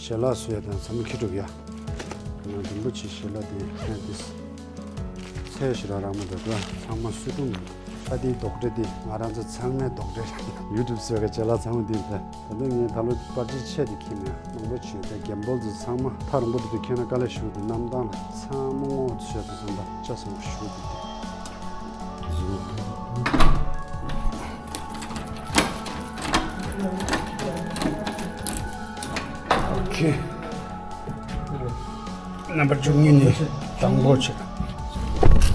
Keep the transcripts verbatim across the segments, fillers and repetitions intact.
ཞལ་ལག་བཟོ་ཡ་དང་ཚང་མ་འཁྱེར་འགྲོ་གི་ཡ། ང་རིན་པོ་ཆེ་ཞལ་ལག་དེ་ཡང་དེ་ཚད་ཞེ་དྲག་རག་མ་འདུག་ད་ཚང་མ་སུས་སྲུང་མི་འདུག་ད་དེའི་རྡོག་ཁྲེ་དེ་ང་རང་ཚོ་ཚང་མའི་རྡོག་ཁྲེ་རེད། ཡུ་ཊུབ་བཟོ་གི་ཞལ་ལག་ཚང་མ་དེ་ད། ད་ལྟ་ངས་ད་ལོ་པར་ཆས་ཆེ་དེ་ཁྱེར་ནས་མང་པོ་བྱུང་། ད་རྒན་པོ་ཚོ་ཚང་མ་ཐག་རིང་པོ་དེ་དུ་ཁྱེར་ན་དཀའ་ལས་ཞུ་དེ་གནམ་ཐང་ལ་ཚང་མ་སྔོ་ཚོད་དུ་སོང་ད་ལྕགས་སོང་ཞུ་དེ། ཨོ་ཁེ། རྣམ་པར་བཅུ་གཉིས་ནས་དང་པོ་བྱེད།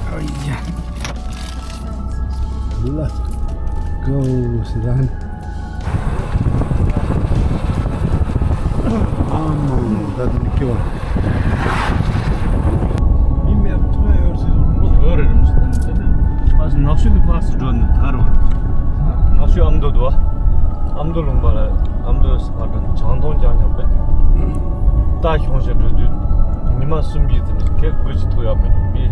ཨ་ཡ། Let's go ཟེར་ད། ཨ་མ་ད་འདི་སྐྱེ་བ། མི་མེད་ཐོ་ཡོད་ཟེར། ཡོད་རེད་རེད་མི་ཟེར། ནག་ཆུ་ནས་ཕར་ཚུར་འགྲོ་ནས་ཐར་བ། ནག་ཆུ་ཨ་མདོ་འདུག་ཨ་མདོ་ལུང་པ་ལ་ཨ་མདོ་ས་ཕར་འགྲོ་ནས་བྱང་སྟོང་རྒྱག་མྱོང་པས། རྟ་ཁྱོང་བྱས་འགྲོ་དུས་ཉི་མ་གསུམ་གྱི་རྩིས་ནས་ཁལ་དགུ་ཅིག་ཐུག་ཡག་མི་འདུག་མི།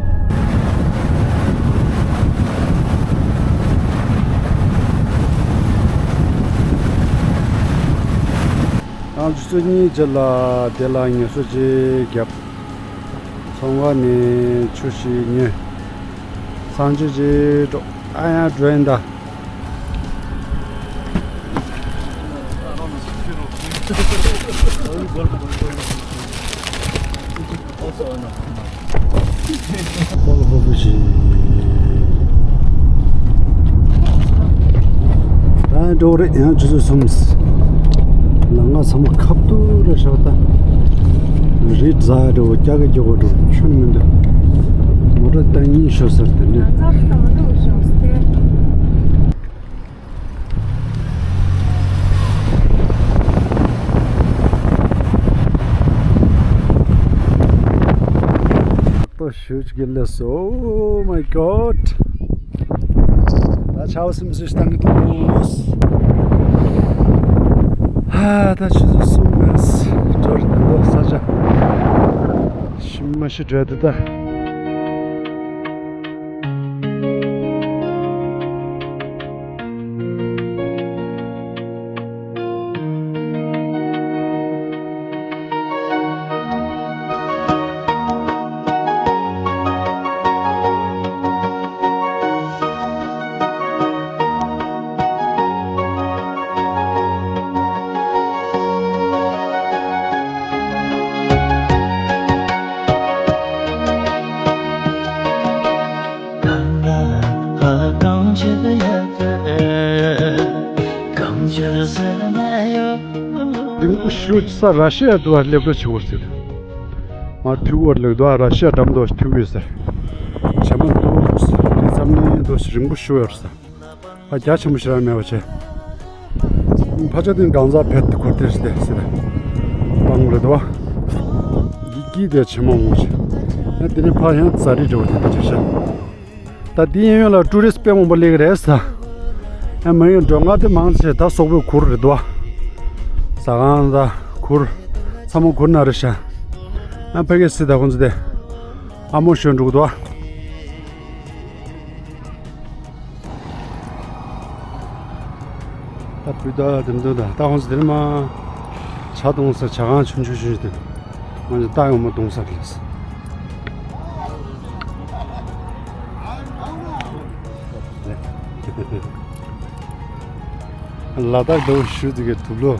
ཨང་ཆུ་ཚོད་གཉིས་རྗེས་ལ་བདེ་ལ་ངལ་གསོ་ཅིག་བརྒྱབ། ཚོང་ཁང་ནས་ཆུ་ཞིག་ཉོས། གསང་སྤྱོད་ཅིག་འགྲོ། ཨ་ཡ་འགྲོ་ཡིན་ད། ཨོ་ལོ་ཧོ་པོ་ཞིག་ད་འགྲོ་རེད། ཡང་ཆུ་ཚོད་གསུམ། ལམ་ཁ་ཚང་མ་ཁ་བསྡུར་རེད་ཤག་ད། རི་འཛེག་འགྲོ་སྐྱ་ག་རྒྱུག་འགྲོ་ཁྱོན་མི་འདུག་མོ་ཊ་ད་གཉིས་ཤོར་ས་རེད་དེ་འདྲ། ཏོ་ཞུ་གི་ལས། Oh my God. ད་ཆར་པ་སིམ་སིམ་བཏང་གི་འདུག་ཧ། ད་ཆུ་ཚོད་གསུམ་མིན་འགྲོ་རེད་འདུག་ས་ཆ་ཤི་མ་ཤི་འདྲ་འདུག་ད། རིང་པོ་ཞུ་ས་ར་ཤི་ཡ་དུ་བ་སླེབས་འགྲོ་ཆེ་བོར་ཟེར། མ་ཐུག་བོར་ལེགས་དུ་བ་ར་ཤི་ཡ་འགྲམ་དུ་ཐུག་ཡོད་ཟེར། བྱེ་མ་འདུག་རི་ཙམ་ནས་འདུག་རིང་པོ་ཞུ་ཡོད་ཟེར། ཕ་རྒྱ་ཆེན་པོ་ཞེ་དྲག་མེད་པ་བྱས། ཕ་ཆ་དེ་གང་ཟག་ཕེད་དེ་འཁོར་དེ་ཟེར་ཟེར། སྤང་རེད་དོ། གི་གི་དེ་ཆེན་མོ་ངོ་ཆེ། ཡང་དེ་ནས་ཕ་ཡང་ཛ་རི་འགྲོ་དེ་དེ་ཆེ་ཤ། ད་དེ་ཡན་ཡོད་ལ་ཀྲུ་རི་སི་དཔེ་མང་པོ་སླེབས་ཀྱི་རེད་ས། ཡང་མ་ཡོང་འགྲོ་ང་དེ་མང་ཆེ་ད་སོག་པོའི་གུར་རེད་དོ། ཟ་ཁང་ད་གུར། ཚ་མོ་གུར་ན་རེད་ཤ། ཡང་ཕ་གི་སི་ད་ཁོང་ཚོ་དེ། ཨ་མོ་ཞོན་འགྲོ་གི་དོ། ད་བུ་ད་དེ་འདུག་ད་ད་ཧོན་སི་དེར་མ། ཇ་བཏུང་ས་ཇ་ཁང་ཆུང་ཆུང་ཆུང་ཆུང་དེ། ང་ཚོ་ད་ཡོང་མ་བཏུང་ས་གི་ལས། ལ་དྭགས་ལྟ་བུ་ཞུ་དེ་གའི་དུག་ལོ།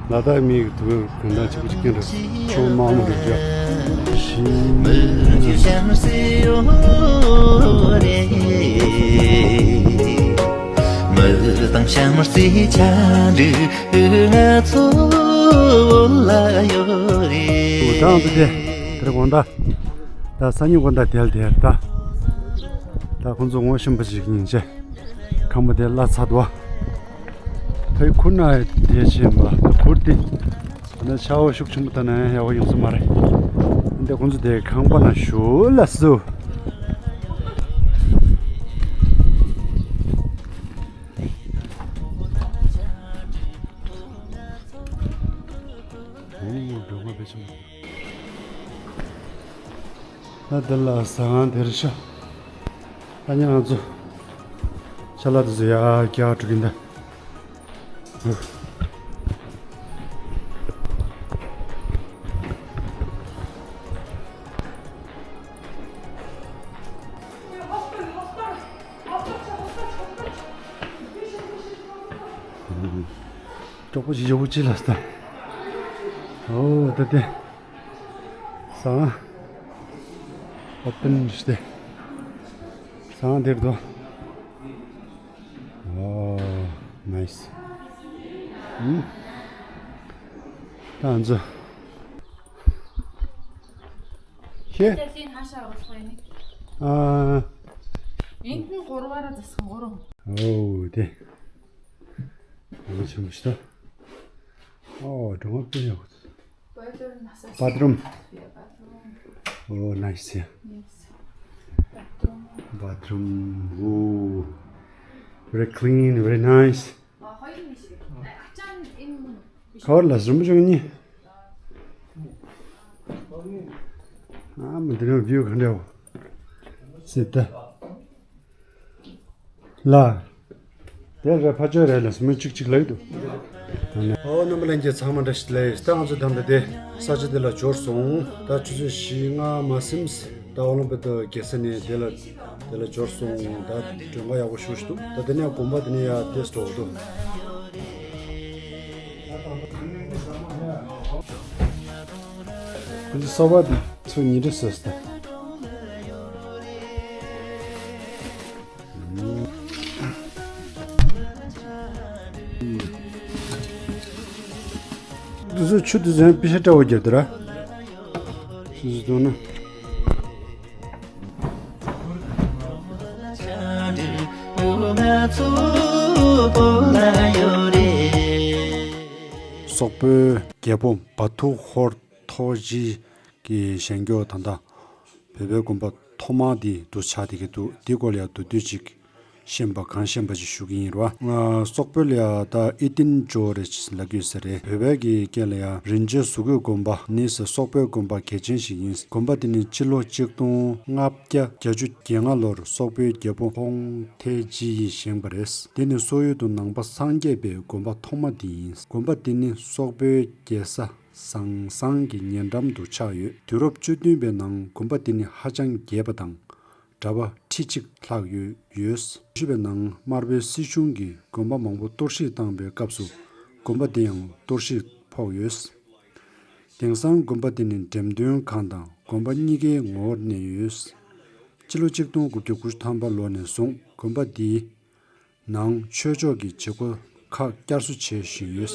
ལ་དྭགས་མི་གི་དུ་བའི་གོན་ཐང་གཅིག་པ་གཅིག་རྐྱང་རེད། ཆུ་མང་མོ་རེད་ཡ། ཤི། ཏང་ཏུ་དེ་དེར་དགོང་དག་ད་སང་ཉིན་དགོང་དག་དེར་དེར་ད། ད་ཁོང་ཚོ་ངོ་ཤེས་པ་ཞིག་ཡིན་ཅེ། ཁང་པ་དེ་བརླག་ཚར་འདུག་ཕའི་ཁུར་ན་དེ་བྱེད་པ་ད་ཁུར་དེ། ད་ནི་ཆར་པ་ཤུགས་ཆེན་པོ་ད་ན་ཡག་པོ་ཡོང་ས་མ་རེད། འདི་ཁོང་ཚོ་དེ་ཁང་པ་ན་ཞུ་ལ་སུ། འོ་འགྲོ་མ་པའི་ཆུ་མ། ད་འདི་ལ་ཟ་ཁང་དེར་ཤ། ཨ་ནི་ང་ཚོ་ཅ་ལག་དེ་ཚོ་ཡར་རྒྱག་འགྲོ་གིན་ད། ཡོ་ཅི་ལ་སྟ། ཨོ་ད་དེ། སང་། ཨོ་པན་ཞིག་སྟེ། སང་དེར་དོ། ཨོ་ནའི་སི། ཨུམ། ད་ང་ཚོ། ཁྱེད། ཨ། ཨོ་དེ། ཨ་ཆེན་པོ་ཞིག་ད། ཨོ་སྒྲུང་དཔེ་ཡག་པོ། Bathroom. Oh, nice, yeah. Bathroom. Oh, very clean, very nice. ཁ་བར་ལ་རིན་པོ་ཆེ་གཉིས། ཨ་མ་འདི་ནས་བིའུ་ག་འདྲ་བ། སྲིད་ད། ལ། དེ་རེད་ཕ་ཆོས་རེད་ལ་སྨོས་གཅིག་གཅིག་ལབ་འདུག་ཨོ་རྣམ་པ་ལྷན་རྒྱས་ཚང་མ་བཀྲ་ཤིས་བདེ་ལེགས། ད་ང་ཚོ་ད་ལྟ་དེ་ས་ཆ་དེ་ལ་འབྱོར་སོང་། ད་ཆུ་ཚོད་བཞི་ལྔ་མ་ཟིན། ད་ཨོ་ལམ་པི་ཏོ་རྒྱལ་ས་ནས་དེ་ལ་དེ་ལ་འབྱོར་སོང་། ད་མགྲོན་ཁང་ཡག་པོ་ཞེ་པོ་ཞིག་འདུག་ད་དེ་ནས་དགོན་པ་དེ་ནས་ཡར་ཏོག་ཙམ་འགྲོ་དགོས་འདུག་ཁོ་ཚོ་སོ་པ་དེ་ཚོ་ཉིན་རེ་བཟོས་ད། འདི་ཚོ་ཆུ་འདི་ཚོ་ཡང་པི་ཤ་སྤྲ་བོ་རྒྱབ་འདུག་ར། སུ་སུ་འདུག་ན། སོག་པོའི་རྒྱལ་པོ་བ་ཐུ་ཧོར་ཐོ་ཇི་གི་བཞེངས་སྐྱོ་ད་ལྟ་བོད་པའི་དགོན་པ་ཐོག་མ་དེ་འདུ་ཆགས་བསྡད་ཀྱི་འདུག་འདི་སྐོར་ལ་ཡང་མདོར་བསྡུས་ཅིག་ཤེས་པ་གང་ཤེས་པ་ཅིག་ཞུ་གི་ཡིན་ར། ང་སོག་པོ་ལ་ཡང་ད་ཨི་ཏིན་ཇོ་རེ་ལབ་ཀྱི་ཡོད་ས་རེད། བོད་པའི་གི་སྐད་ལ་ཡང་རིན་ཆེན་གཟུགས་སྐུའི་དགོན་པ་ནི་ཟེར་སོག་པོའི་དགོན་པ་གལ་ཆེན་ཞིག་ཡིན། དགོན་པ་དེ་ནི་སྤྱི་ལོ་གཅིག་སྟོང་ལྔ་བརྒྱ་བརྒྱད་ཅུ་གྱ་ལྔ་ལོར་སོག་པོའི་རྒྱལ་པོ་ཧོང་ཐེ་ཇི་ཡིས་བཞེངས་པ་རེད། དེ་ནི་སོག་ཡུལ་དུ་ནང་པ་སངས་རྒྱས་པའི་དགོན་པ་ཐོག་མ་དེ་ཡིན། དགོན་པ་དེ་ནི་སོག་པོའི་རྒྱལ་ས་ཟང་ཟང་གི་ཉེ་འགྲམ་དུ་ཆགས་ཡོད། དུས་རབས་བཅུ་བདུན་པའི་ནང་དགོན་པ་དེ་ནི་ཧ་ཅང་རྒྱས་པ་དང་། གྲྭ་པ་ཁྲི་གཅིག་ལྷག་ཡོད་ཡོད། བཅུ་པའི་ནང་དམར་པོའི་སྲིད་གཞུང་གིས་དགོན་པ་མང་པོ་གཏོར་བཤིག་བཏང་པའི་སྐབས་སུ་དགོན་པ་དེ་ཡང་གཏོར་བཤིག་ཕོག་ཡོད། དེང་སང་དགོན་པ་དེ་ནི་འགྲེམས་སྟོན་ཁང་དང་དགོན་པ་གཉིས་ཀའི་ངོ་བོར་གནས་ཡོད། སྤྱི་ལོ་གཅིག་སྟོང་དགུ་བརྒྱ་དགུ་བཅུ་ཐམ་པ་ལོ་ནས་བཟུང་དགོན་པ་འདིའི་ནང་ཆོས་ཕྱོགས་ཀྱི་བྱེད་སྒོ་ཁག་བསྐྱར་གསོ་བྱེད་བཞིན་ཡོད།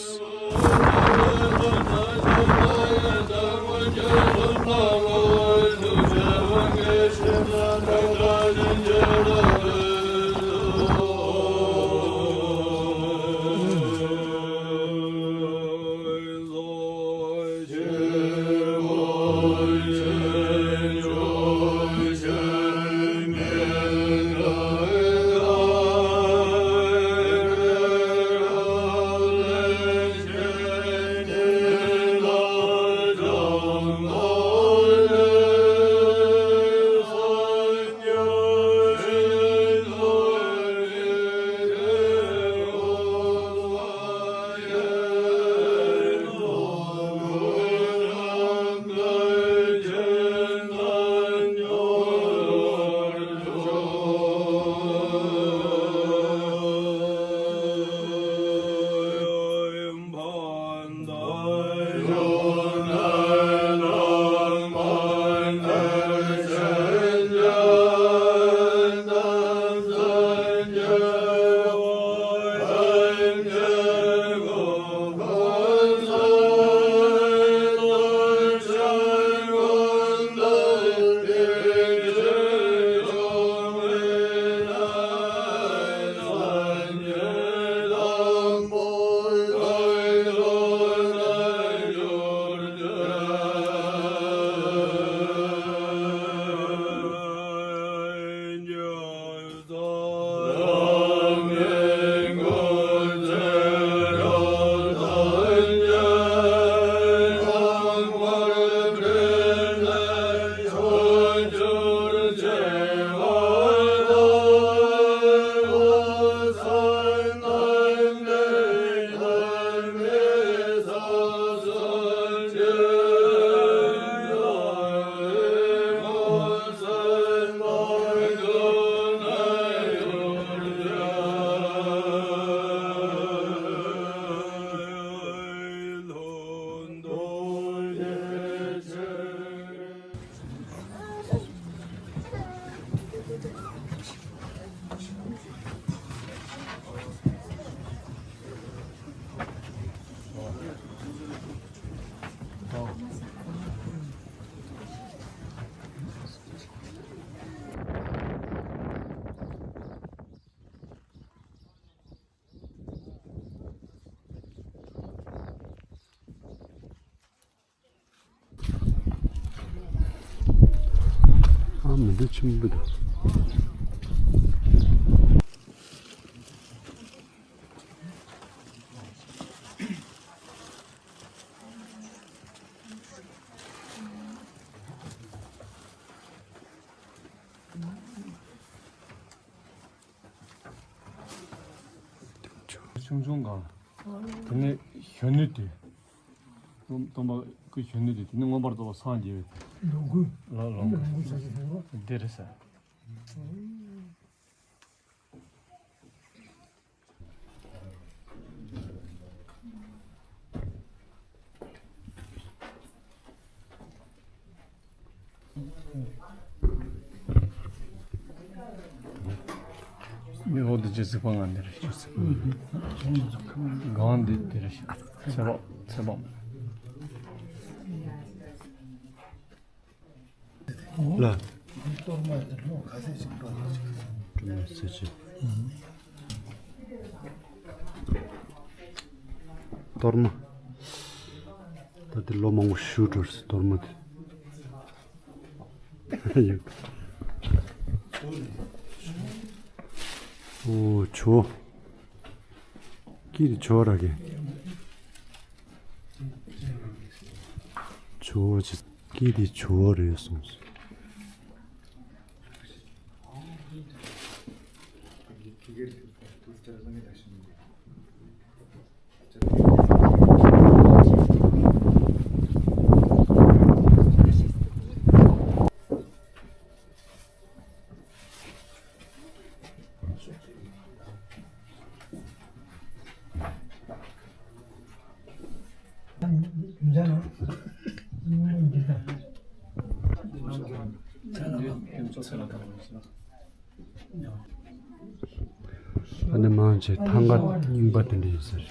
ཨ་མི་འདུག་ཆེན་པོ་འདུག་ཆུང་ཆུང་གང་། དེ་ནས་གཞོན་ནུ་དེ། སྟོན་པ་སྐུ་གཞོན་ནུ་དེ་དེ་ནི་མངོན་པར་རྫོགས་པར་སངས་རྒྱས་པའི། ལོངས་སྐུ། ལ་ལོངས་སྐུ། ལོངས་སྐུ་ཟེར་གྱི་འདུག་འདི་རེད་ཟེར། མི་འོག་ཏུ་ཅི་ཟིག་པ་ང་འདིར་ཤོག་གང་འདི་འདིར་ཤོག་ཚེ་དཔག་ཚེ་དཔག་ལ། གཏོར་མ་ཟེར་ཆེ། གཏོར་མ། ད་དེ་ལོ་མང་པོ་བཞུགས་འགྲོ་ཟེར་གཏོར་མ་དེ། ཨོ་ཇོ། ཀི་དེ་ཇོ་ར་གི། ཇོ་ཅི། ཀི་དེ་ཇོ་རེད་གསུངས་སོང་། ཨ་ནི་མང་ཆེ་ཐང་ག་རྙིང་པ་དེ་འདྲ་ཡིན་ཟེར།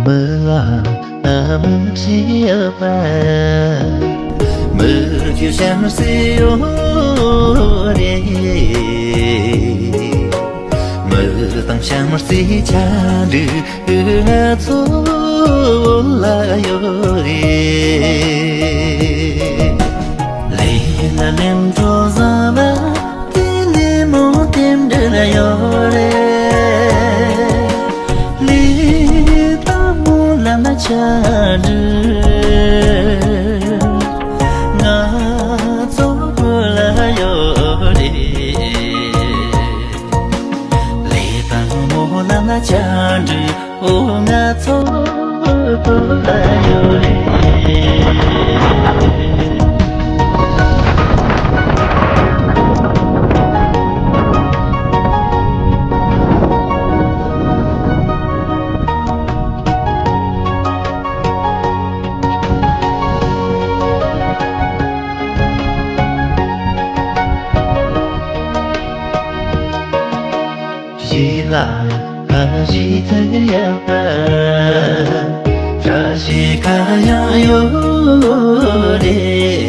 མི་ལ་ཨ་མི་ཁྲིད་པ། མི་ཁྱོད་ཤམ་སེ་ཡོད་རེད། མི་དང་ཤམ་སེ་ཆ་འདྲི་ང་ཚོ་ལ་ཡོད་རེད། ལས་ལ་ལེན་འགྲོ་ཟ་བ། དེ་ནས་མོ་དེ་འདྲ་ཡོད་རེད། ལས་དང་མོ་ལ་ན་ཆ་འདྲི། ང་ཚོ་བོད་ལ་ཡོད་རེད། ལས་དང་མོ་ལ་ན་ཆ་འདྲི། འོ་ང་ཚོ་བོད་ལ་ཡོད་རེད། ཞིག་ལ་ཁ་ཞིག་ཐུག་ཡག་པ། བཀྲ་ཤིས་ཁ་ཡང་ཡོད་རེད།